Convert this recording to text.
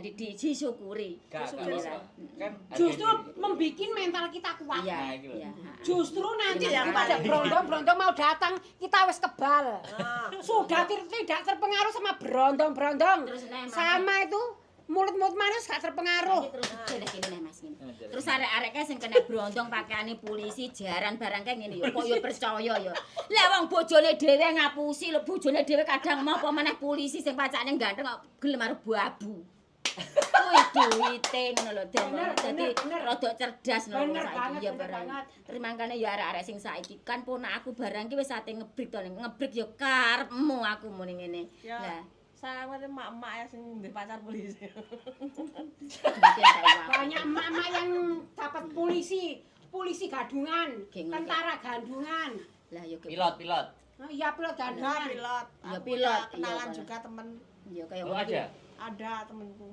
Jadi disyukuri. Gak, Iya. apa-apa. Kan harga Justru diri. membikin mental kita kuat. Iya, Nah, iki lho. iya. Justru nanti Iya, begitu ada berondong-berondong mau datang, kita wis kebal. Ah. Sudah tidak terpengaruh sama berondong-berondong. Terus nek, Mas. Sama itu mulut-mulut manis gak terpengaruh. Terus gini gini nih, Mas, ngene. Nah, Terus arek-arek kae sing kena brondong pakaiane polisi, jaran barang kae ngene ya, kok ya percaya ya. Lah wong bojone dhewe ngapusi lho, bojone dhewe kadang mau apa meneh polisi sing pacakne ganteng kok gelem arep babu. Kuwi duwite ngono lho, Den. Bener, Dadi bener, bener. rada cerdas lho Bener saiki banget, ya bener barang. banget. Terus mangkane ya arek-arek sing saiki kan ponak aku barang ki wis ate ngebrik to, ngebrik ya karepmu aku muni ngene. Ya. Lah, Saya emak-emak ya sing ndek pacar polisi. Duwite entek wae. Banyak emak-emak yang dapat polisi, polisi gadungan, Geng. Tentara gadungan. Lah ya Pilot, pilot. Oh, iya, pilot Ada gadungan. pilot. Ya, Aku pilot, punya kenalan iya, juga temen. Ya kaya Oh, ada. Ada temenku.